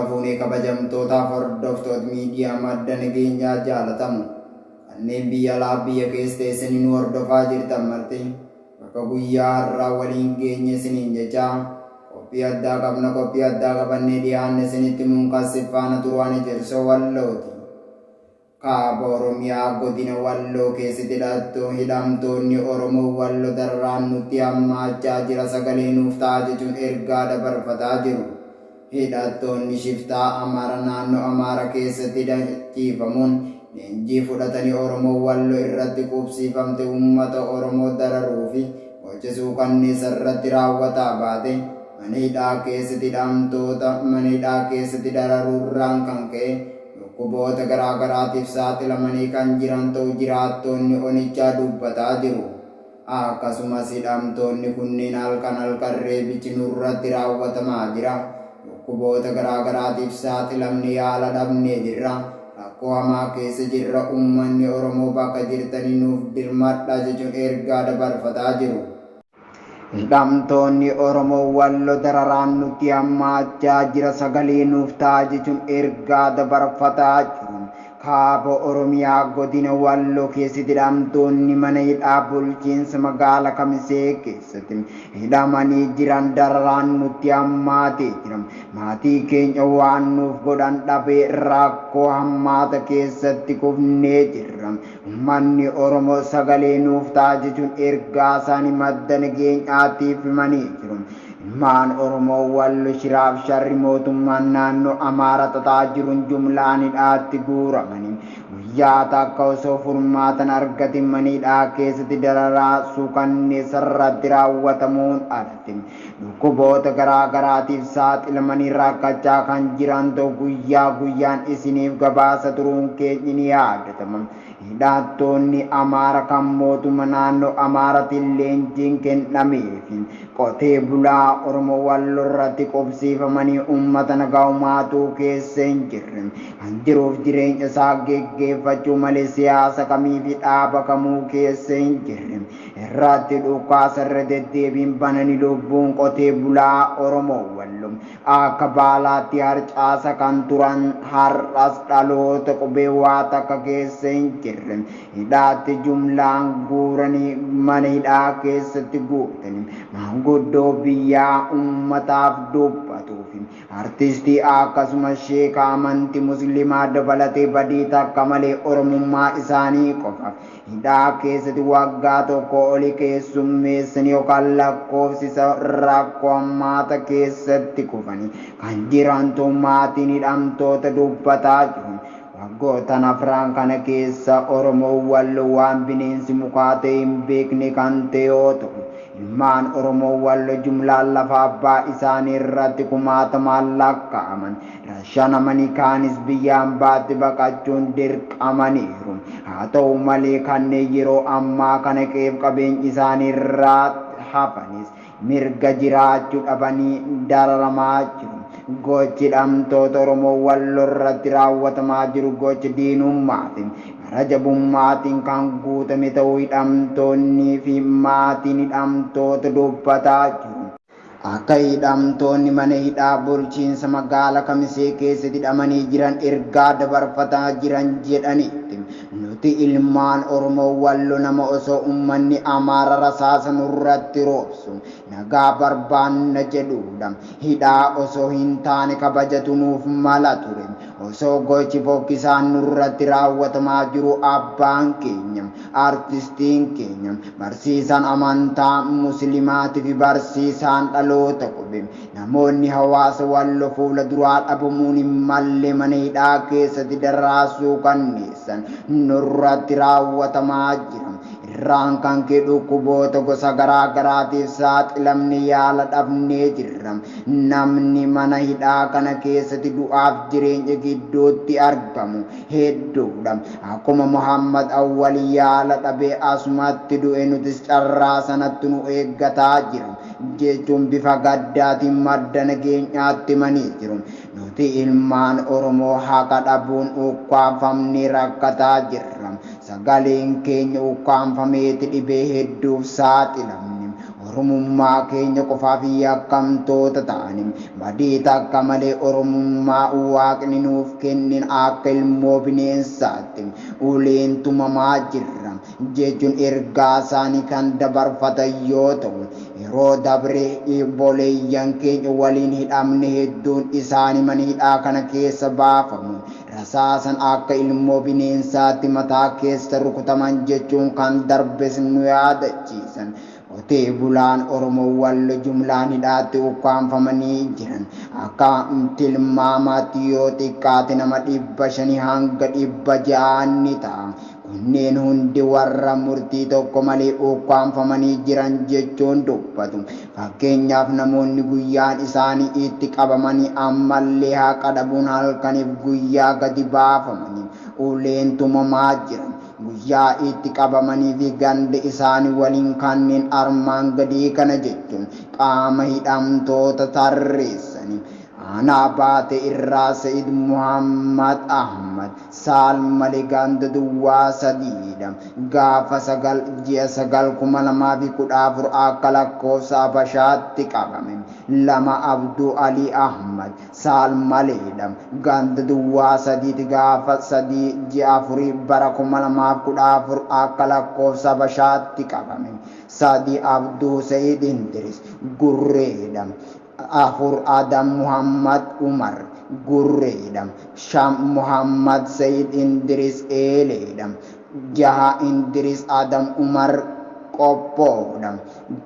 Harka fuunee kabajamtootaaf hordoftoota miidiyaa madda nageenyaa jaalatamu kanneen biyya alaa biyya keessa teessanii nu hordofaa jirtan marti bakka guyyaa har'aa waliin geenye isiniin jechaa qophii addaa qabna qophii addaa qabannee dhiyaanne isinitti muun faana turu ani Ejersoo Wallooti. Kaaba Oromiyaa godina Walloo keessatti hidhamtoonni Oromoo Walloo dararaan nutti hammaachaa jira sagalee nuuf ta'a jechuun ergaa dabarfataa jiru. Hidhattoonni shiftaa Amaara naannoo Amaara keessatti hidhachiifamuun leenjii fudhatanii Oromoo Walloo irratti qubsiifamte uummata Oromoo dararuu fi gocha suukanneessa irratti raawwataa baate mana hidhaa keessatti hidhamtoota mana hidhaa keessatti dararuurraan kan ka'e dhukkuboota garaa garaatiif saaxilamanii kan jiran ta'uu jiraattonni onichaa dubbataa jiru. Akkasumas hidhamtoonni kunneen halkan halkan reebichi nurratti raawwatamaa jira. Dhukkuboota garaa garaatiif saaxilamni yaala dhabnee jirra. Rakkoo hamaa keessa jirra uummanni Oromoo bakka jirtanii nuuf dirmadha jechuun ergaa dabarfataa jiru. Hidhamtoonni Oromoo Walloo dararaan nutti hammaachaa jira sagalee nuuf ta'a jechuun ergaa dabarfataa jiru. Kaaba Oromiyaa godina Walloo keessatti hidhamtoonni mana hidhaa bulchiinsa magaala Kamisee keessatti hidhamanii jiran dararaan nutti hammaatee jira. Maatii keenya waan nuuf godhan dhabee rakkoo hammaata keessatti kufnee jirra. Uummanni Oromoo sagalee nuuf ta'a jechuun ergaa isaanii madda nageenyaatiif himanii jiru. Ilmaan Oromoo Walloo shiraaf sharri mootummaan naannoo Amaara xaxaa jiruun jumlaan hidhaatti guuramanii guyyaa takka osoo furmaatan argatin mana hidhaa keessatti dararaa suukanneessa irratti raawwatamuun alatti dhukkuboota garaa garaatiif saaxilamanii rakkachaa kan jiran ta'u guyyaa guyyaan isiniif gabaasa turuun keenya ni yaadatama. Hidhattoonni Amaara kan mootummaa naannoo Amaaraatiin leenjiin kennameef qotee bulaa Oromoo Walloo irratti qubsiifamanii uummata nagaa humaatuu keessa hin jirre kan jiruuf jireenya isaa geggeeffachuu malee siyaasa kamii fi dhaaba kamuu keessa hin jirre irratti dhukaasa irra deddeebiin bananii lubbuun qotee bulaa Oromoo Walloo akka baalaatti harcaasa kan turan har'as dhaloota qubee waa takka keessa hin jirre hidhaatti jumlaan guuranii mana hidhaa keessatti guutanii maanguddoo biyyaa uummataaf dubbatuu fi artistii akkasumas sheeka amantii musliimaa dabalatee badii takka malee oromummaa isaanii qofaaf hidhaa keessatti waggaa tokko oli keessummeessan yookaan lakkoofsisa rakkoo hammaata keessatti kufanii kan jirantu maatiin hidhamtoota dubbataa jiru. Waggoottan afran kana keessa Oromoo Walloo waan bineensi mukaa ta'e hin beekne kan ta'e yoo ta'u, ilmaan Oromoo Walloo jumlaan lafa abbaa isaanii irratti kumaatamaan lakkaa'aman rashanamanii kaanis biyya hambaatti baqachuun dirqamaniiru. Haa ta'u malee kanneen yeroo ammaa kana qe'eef qabeenya isaanii irraa hafanis mirga jiraachuu dhabanii dararamaa jiru. Gochi hidhamtoota Oromoo Walloo irratti raawwatamaa jiru gocha diinummaa fi gara jabummaatiin kan guutame ta'uu hidhamtoonnii fi maatiin hidhamtoota dubbataa jiru. Akka hidhamtoonni mana hidhaa bulchiinsa magaala Kamisee keessatti hidhamanii jiran ergaa dabarfataa jiran jedhanitti nuti ilmaan Oromoo Walloo nama osoo uummanni Amaara rasaasa nurratti roobsu nagaa barbaanna jedhudha. Hidhaa osoo hin taane kabajatu nuuf mala ture. Osoo gochi fokkisaan nurratti raawwatamaa jiru abbaan keenya, artistiin keenya, barsiisaan amantaa musliimaatii fi barsiisaan dhaloota qube namoonni hawaasa Walloo fuula duraa dhabamuun hin malle mana hidhaa keessatti dararaa suukanneessan nurratti raawwatamaa jira. Irraan kan ka'e dhukkuboota gosa garaa garaatiif saaxilamne yaala dhabnee jirra. Namni mana hidhaa kana keessatti du'aaf jireenya gidduutti argamu hedduudha. Akkuma Muhammad Awwal yaala dhabee asumatti du'e nutis carraa sanatti nu eeggataa jira jechuun bifa gaddaatiin madda nageenyaatti himanii jiru. Nuti ilmaan Oromoo haqa dhabuun ukkaanfamnee rakkataa jirra. Sagaleen keenya ukkaanfameeti dhibee hedduuf saaxilamne. Oromummaa keenya qofaaf yakkamtoota taane. Badii takka malee Oromummaa Waaqni nuuf kenneen akka ilmoo bineensaatti uleen tumamaa jirra jechuun ergaa isaanii kan dabarfatan yoo ta'u, yeroo dabre obboleeyyan keenya waliin hidhamne hedduun isaanii mana hidhaa kana keessa baafamuun rasaasan akka ilmoo bineensaatti mataa keessa rukutaman jechuun kan darbes nu yaadachiisan. Qotee bulaan Oromoo Wallo jumlaan hidhaatti ukkaamfamanii jiran akka tilmaamaatti yoo xiqqaate nama 500 hanga 600 ni ta'a. Kunneen hundi warra murtii tokko malee ukkaamfamanii jiran jechuun dubbatu. Fakkeenyaaf namoonni guyyaan isaanii itti qabamanii ammallee haqa dhabuun halkaniif guyyaa gadi baafamanii uleen tumamaa jiran. Guyyaa itti qabamanii fi ganda isaanii waliin kanneen armaan gadii kana jechuun qaama hidhamtoota tarreessanii. Aanaa Baatee irraa Sa'id Muhammad Ahmad Saal malee ganda duwwaa 3dha. Gaafa 9 ji'a 9 2014 akka lakkoofsa Habashaatti qabame. 2 Abduu Alii Ahmad Saal maleedha. Ganda duwwaa 3tti gaafa 3 ji'a 4 bara 2014 akka lakkoofsa Habashaatti qabame. 3 Abduu Sa'id Indiris Gurreedha. 4 Adam Muhammad Umar Gurreedha. 5 Muhammad Sa'id Indiris Eeleedha. 6 Indiris Adam Umar Qophoodha.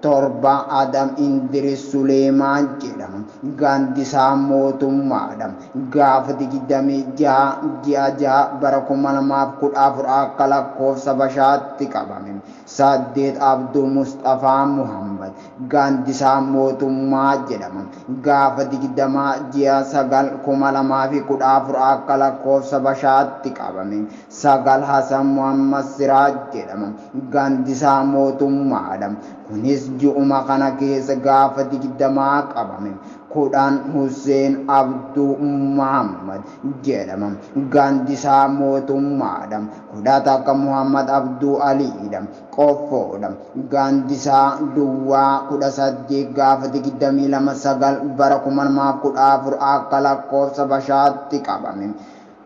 7 Adam Indiris Suleemaan jedhama. Gandi isaa Mootummaadha. Gaafa 26 ji'a 6 bara 2014 akka lakkoofsa Habashaatti qabame. 8 Abduu Musxafaa Muhammad Gandi isaa Mootummaa jedhama. Gaafa 20 ji'a 9 2014 akka lakkoofsa Habashaatti qabame. 9 Hasan Muhammad Siraaj jedhama. Gandi isaa Mootummaadha. Kunis ji'uma kana keessa gaafa 20 qabame. 10 Husseen Abduu Muhammad jedhama. Gandi isaa Mootummaadha. 11 Muhammad Abduu Aliidha. Qoffoodha. Gandi isaa duwwaa 18 gaafa 22 9 bara 2014 akka lakkoofsa Habashaatti qabame.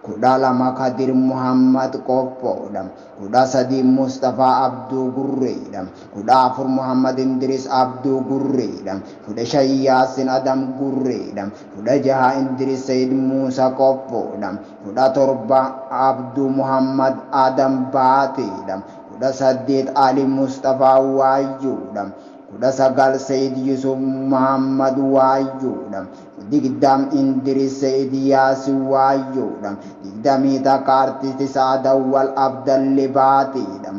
12 Kadir Muhammad Qoffoodha. 13 Musxafaa Abduu Gurreedha. 14 Muhammad Indiris Abduu Gurreedha. 15 Yaasin Adam Gurreedha. 16 Indiris Sayid Muusa Qoffoodha. 17 Abduu Muhammad Adam Baateedha. 18 Ali Musxafaa Waayyuudha. 19 Sayid Yusuf Muhammad Waayyuudha. 20 Indiris Sayid Yaasin Waayyuudha. 21 Artisti Sa'adawwal Abdalle Baateedha.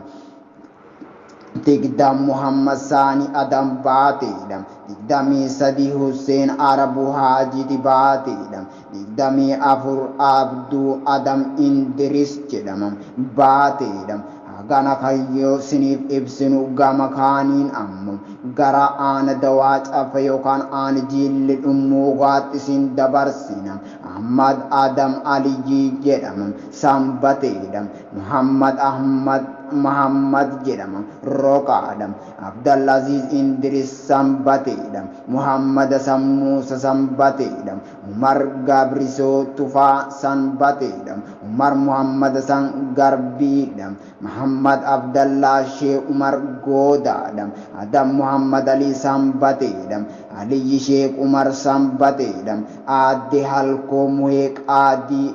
20 Muhammad Saani Adam Baateedha. 23 Husseen Arabu Haajiti Baateedha. 24 Abduu Adam Indiris jedhama. Baateedha. Hagana kayyoo siniif ibsinu gama kaaniin ammoo gara aana Dawaa Caffa yookaan aana Jiilli Dhummuugaatti isin dabarsina. Ahmad Adam Aliyyii jedhama. Sanbateedha. Muhammad Ahmad Muhammad jedhama. Roqaadha. Abdallaziz Indiris Sanbateedha. Muhammad Hasan Muusa Sanbateedha. Umar Gabrisoo Tufaa Sanbateedha. Umar Muhammad Hasan Garbiidha. Muhammad Abdallaa Shee Umar Goodaadha. Adam Muhammad Ali Sanbateedha. Aliyyi Sheek Umar Sanbateedha. Aadde Halkoo Muhee Qaadii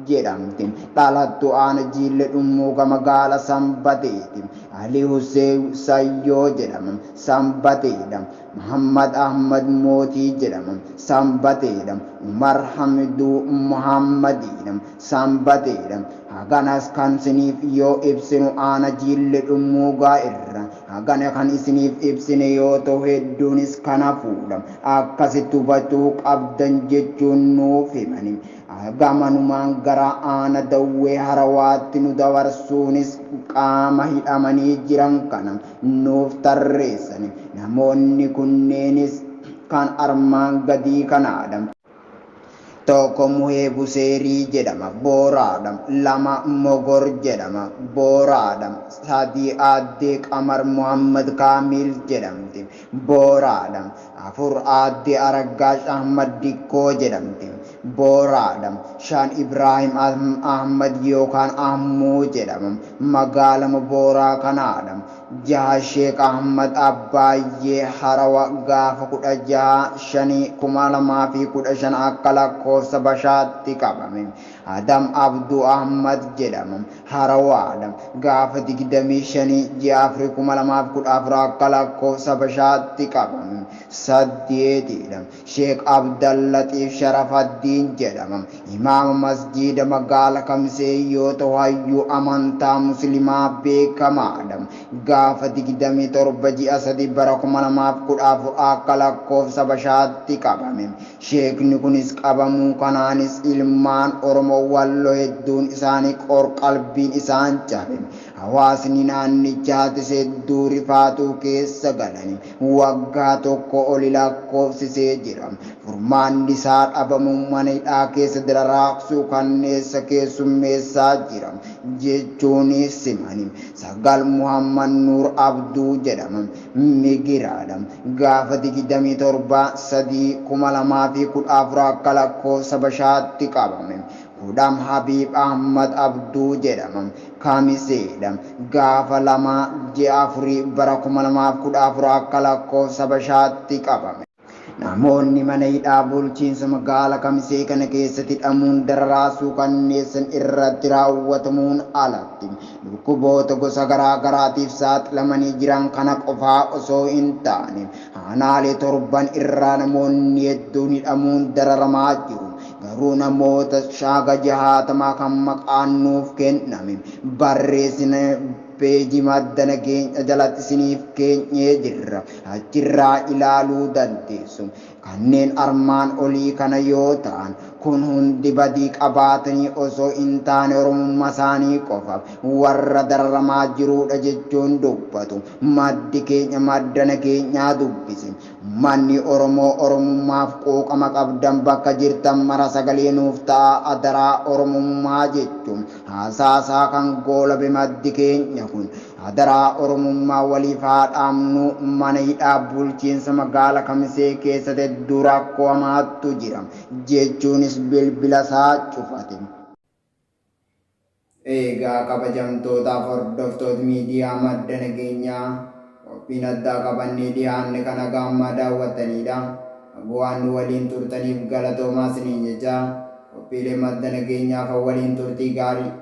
jedhamti. Dhalattu aana Jiille Dhummuuga magaala Sanbateeti. Ali Hussein Sayyoo jedhama. Sanbateedha. Muhammad Ahmad Mootii jedhama. Sanbateedha. Umar Hamiduu Muhammadiidha. Sanbateedha. Haganas kan isiniif yoo ibsinu aana Jiille Dhummuugaa irra. Hagana kan isiniif ibsine yoo ta'u hedduunis kana fuudha. Akkasitti hubachuu qabdan jechuun nuuf himani. Gamanumaan gara aana Dawwee Harawaatti nu dabarsuunis qaama hidhamanii jiran kana nuuf tarreessani. Namoonni kunneenis kan armaan gadii kanaadha. 1 Muhee Buseerii jedhama, Booraadha. 2 Mogor jedhama, Booraadha. 3 Aaddee Qamar Muhammad Kaamil jedhamti, Booraadha. 4 Aaddee Araggaash Ahmad Dikkoo jedhamti, Booraadha. 5 Ibraahim Ahmad yookaan Ahmuu jedhama, magaalama Booraa kanaadha. 6 Sheek Ahmad Abbaayyee Harawa gaafa 16/5/2015 akka lakkoofsa Bashaatti qabame. Adam Abduu Ahmad jedhama, Harawaadha. Gaafa 25 ji'a 4 2014 akka lakkoofsa Bashaatti qabame. 8 Sheek Abdallaxiif Sharafaddiin jedhama. Imaama masjiida magaala Kamisee yoo ta'u hayyuu amantaa Muslimaa beekamaadha. Gaafa 27 ji'a 3 bara 2014 akka lakkoofsa Bashaatti qabame. Sheekni kunis qabamuu kanaanis ilmaan Oromoo Walloo hedduun isaanii qorqalbiin isaan cabe. Hawaasni naannichaatis hedduu rifaatuu keessa galani. Waggaa tokko oli lakkoofsisee jira. Furmaanni isaa dhabamuun mana hidhaa keessa dararaaqsuu kanneessa keessummeessaa jira jechuunis simani. 9 Muhammad Nuur Abduu jedhama, Migiraadha. Gaafa 27/3/2014 akka lakkoofsa Bashaatti qabame. 10 Habiib Ahmad Abduu jedhama, Kamiseedha. Gaafa 2 ji'a 4 bara 2014 akka lakkoofsa Bashaatti qabame. Namoonni mana hidhaa bulchiinsa magaala Kamisee kana keessatti hidhamuun dararaasuu kanneessan irratti raawwatamuun alatti dhukkuboota gosa garaa garaatiif saaxilamanii jiran kana qofaa osoo hin taane aanaalee 7 irraa namoonni hedduun hidhamuun dararamaa jiru. Garuu namoota shaaga 60 kan maqaan nuuf kenname barreessine peejii madda nageenya jalatti isiniif keenyee jirra. Achirraa ilaaluu dandeessu. Kanneen armaan olii kana yoo ta'an kun hundi badii qabaatanii osoo hin taane Oromummaa isaanii qofa warra dararamaa jiruudha jechuun dubbatu. Maddi keenya madda nageenyaa dubbise. Manni Oromoo Oromummaaf quuqama qabdan bakka jirtan mara sagalee nuuf ta'a adaraa Oromummaa jechuun haasaasaa kan goolabe maddi keenya kun adaraa Oromummaa waliif haa dhaamnu. Mana hidhaa bulchiinsa magaala Kamisee keessatti hedduu rakkoo hamaatu jira jechuunis bilbila isaa cufate. Egaa kabajamtootaaf hordoftoota miidiyaa madda nageenyaa qophiin addaa qabannee dhiyaanne kan haga ammaa daawwattanidha. Waan nu waliin turtaniif galatoomaa isiniin jecha qophiilee madda nageenyaaf waliin turtii gaarii.